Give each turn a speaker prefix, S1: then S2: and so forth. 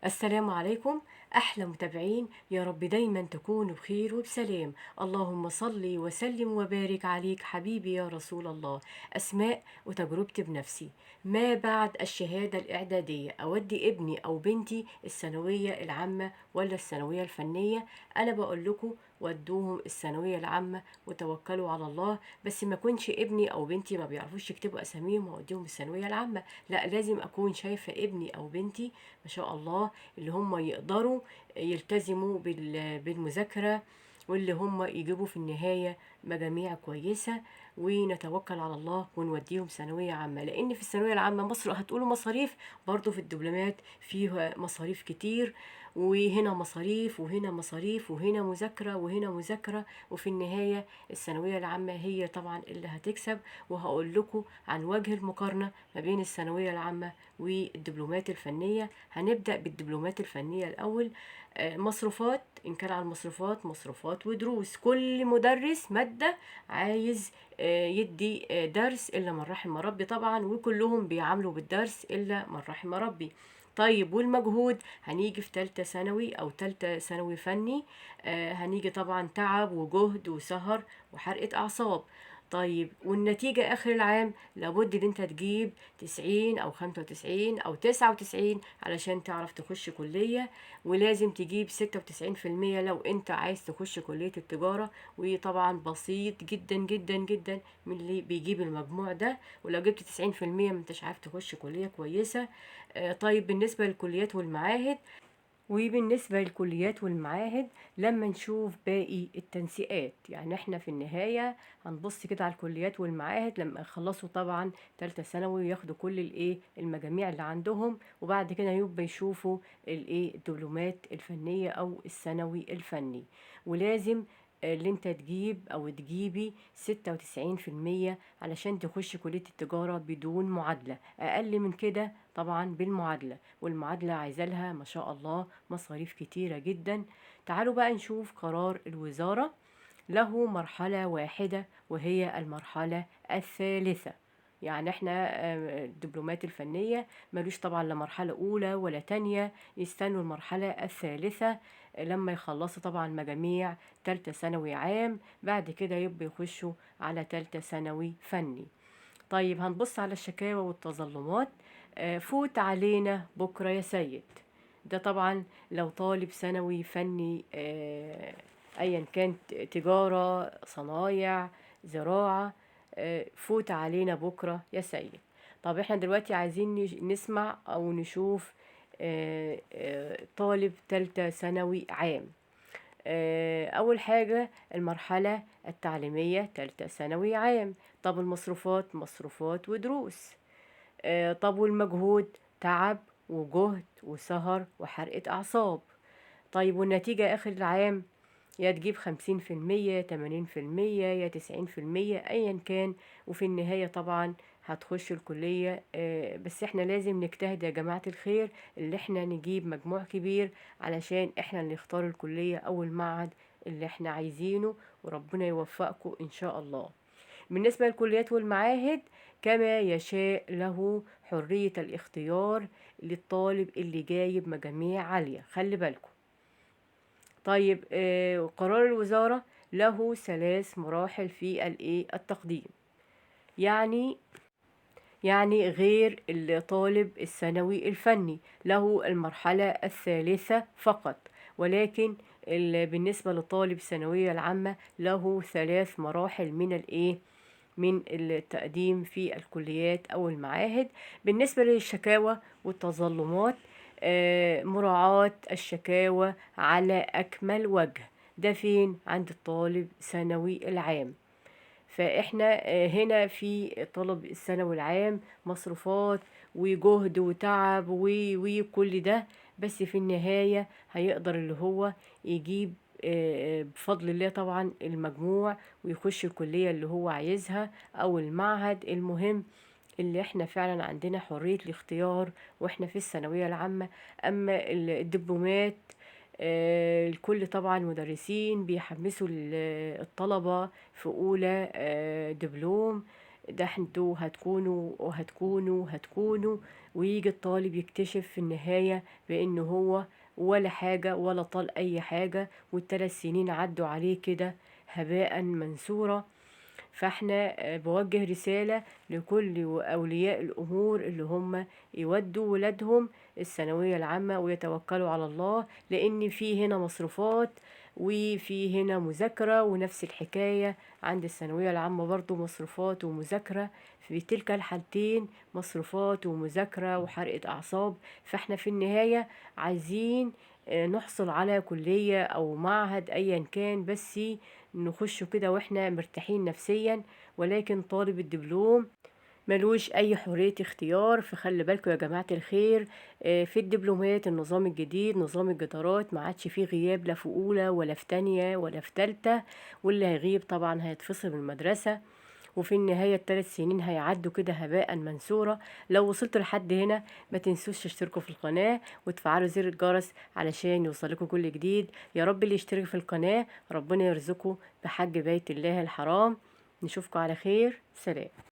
S1: السلام عليكم أحلى متابعين، يا رب دايما تكونوا بخير وبسلام. اللهم صل وسلم وبارك عليك حبيبي يا رسول الله. أسماء وتجربتي بنفسي ما بعد الشهادة الإعدادية، أودي ابني أو بنتي الثانوية العامة ولا الثانوية الفنية؟ أنا بقول لكم ودوهم الثانوية العامة وتوكلوا على الله، بس ما يكونش ابني أو بنتي ما بيعرفوش يكتبوا أساميهم وأوديهم الثانوية العامة. لا، لازم أكون شايفة ابني أو بنتي ما شاء الله اللي هم يقدروا يلتزموا بالمذاكرة، واللي هم يجيبوا في النهاية مجاميع كويسة، ونتوكل على الله ونوديهم ثانوية عامة. لأن في الثانوية العامة مصر هتقولوا مصاريف، برضو في الدبلومات فيها مصاريف كتير، وهنا مصاريف وهنا مصاريف وهنا مذاكرة وهنا مذاكرة، وفي النهاية الثانوية العامة هي طبعا اللي هتكسب. وهقول لكم عن وجه المقارنة ما بين الثانوية العامة والدبلومات الفنية. هنبدأ بالدبلومات الفنية الأول. مصروفات، إن كان على المصروفات، مصروفات ودروس. كل مدرس مادة عايز يدي درس إلا من رحم ربي طبعا، وكلهم بيعاملوا بالدرس إلا من رحم ربي. طيب والمجهود، هنيجي في تالتة ثانوي أو تالتة ثانوي فني، هنيجي طبعا تعب وجهد وسهر وحرقة أعصاب. طيب والنتيجة آخر العام لابد إن أنت تجيب 90 أو 95 أو 99 علشان تعرف تخش كلية، ولازم تجيب 96% لو أنت عايز تخش كلية التجارة. وطبعا بسيط جدا جدا جدا من اللي بيجيب المجموع ده، ولو جبت 90% ما انتش عارف تخش كلية كويسة. طيب بالنسبة للكليات والمعاهد، وبالنسبة للكليات والمعاهد لما نشوف باقي التنسيقات، يعني احنا في النهاية هنبص كده على الكليات والمعاهد لما يخلصوا طبعا تالتة ثانوي وياخدوا كل المجاميع اللي عندهم، وبعد كده يبقى يشوفوا الدبلومات الفنية او الثانوي الفني. ولازم اللي انت تجيب او تجيبي 96% علشان تخش كلية التجارة بدون معادلة، اقل من كده طبعا بالمعادلة، والمعادلة عايزة لها ما شاء الله مصاريف كتيرة جدا. تعالوا بقى نشوف قرار الوزارة. له مرحلة واحدة وهي المرحلة الثالثة. يعني احنا الدبلومات الفنية ملوش طبعا لا مرحلة أولى ولا تانية، يستنوا المرحلة الثالثة لما يخلصوا طبعا مجاميع تالتة ثانوي عام، بعد كده يبقوا يخشوا على تالتة ثانوي فني. طيب هنبص على الشكاوى والتظلمات. فوت علينا بكرة يا سيد. ده طبعا لو طالب ثانوي فني، ايا كان تجارة، صنايع، زراعة، فوت علينا بكرة يا سيد. طب احنا دلوقتي عايزين نسمع او نشوف طالب تالتة ثانوي عام. اول حاجة المرحلة التعليمية تالتة ثانوي عام. طب المصروفات، مصروفات ودروس. طب والمجهود، تعب وجهد وسهر وحرقة أعصاب. طيب والنتيجة آخر العام، يا تجيب 50%، 80%، يا 90%، أيا كان، وفي النهاية طبعا هتخش الكلية. بس احنا لازم نجتهد يا جماعة الخير، اللي احنا نجيب مجموع كبير علشان احنا اللي نختار الكلية أو المعهد اللي احنا عايزينه، وربنا يوفقكم إن شاء الله. بالنسبة للكليات والمعاهد، كما يشاء له حرية الاختيار للطالب اللي جايب مجاميع عالية، خلي بالكم. طيب قرار الوزارة له 3 مراحل في التقديم، يعني غير الطالب الثانوي الفني له المرحلة الثالثة فقط، ولكن بالنسبة لطالب الثانوية العامة له 3 مراحل من التقديم في الكليات أو المعاهد. بالنسبة للشكاوى والتظلمات، مراعاة الشكاوى على أكمل وجه، ده فين؟ عند الطالب ثانوي العام. فإحنا هنا في طلب الثانوي العام مصروفات وجهد وتعب وكل ده، بس في النهاية هيقدر اللي هو يجيب بفضل الله طبعا المجموع ويخش الكلية اللي هو عايزها أو المعهد. المهم اللي احنا فعلا عندنا حرية الاختيار واحنا في الثانوية العامة. أما الدبلومات، الكل طبعا مدرسين بيحمسوا الطلبة في أولى دبلوم، ده انتوا هتكونوا وهتكونوا وهتكونوا، ويجي الطالب يكتشف في النهاية بأنه هو ولا حاجة ولا طال أي حاجة، والثلاث سنين عدوا عليه كده هباء منثورا. فاحنا بوجه رسالة لكل أولياء الأمور اللي هم يودوا ولادهم الثانوية العامة ويتوكلوا على الله، لأن في هنا مصروفات وفي هنا مذاكرة، ونفس الحكاية عند الثانوية العامة برضو مصروفات ومذاكرة، في تلك الحالتين مصروفات ومذاكرة وحرقة أعصاب. فاحنا في النهاية عايزين نحصل على كلية أو معهد أيا كان، بس نخش كده واحنا مرتاحين نفسيا. ولكن طالب الدبلوم ملوش اي حرية اختيار. فخلي بالكم يا جماعة الخير، في الدبلومات النظام الجديد نظام الجدارات ما عادش فيه غياب لا في اولى ولا في تانية ولا في تالتة، واللي هيغيب طبعا هيتفصل من المدرسة، وفي النهاية الثلاث سنين هيعدوا كده هباء منثورا. لو وصلتوا لحد هنا ما تنسوش تشتركوا في القناة وتفعلوا زر الجرس علشان يوصلكوا كل جديد. يا رب اللي يشترك في القناة ربنا يرزقه بحج بيت الله الحرام. نشوفكم على خير، سلام.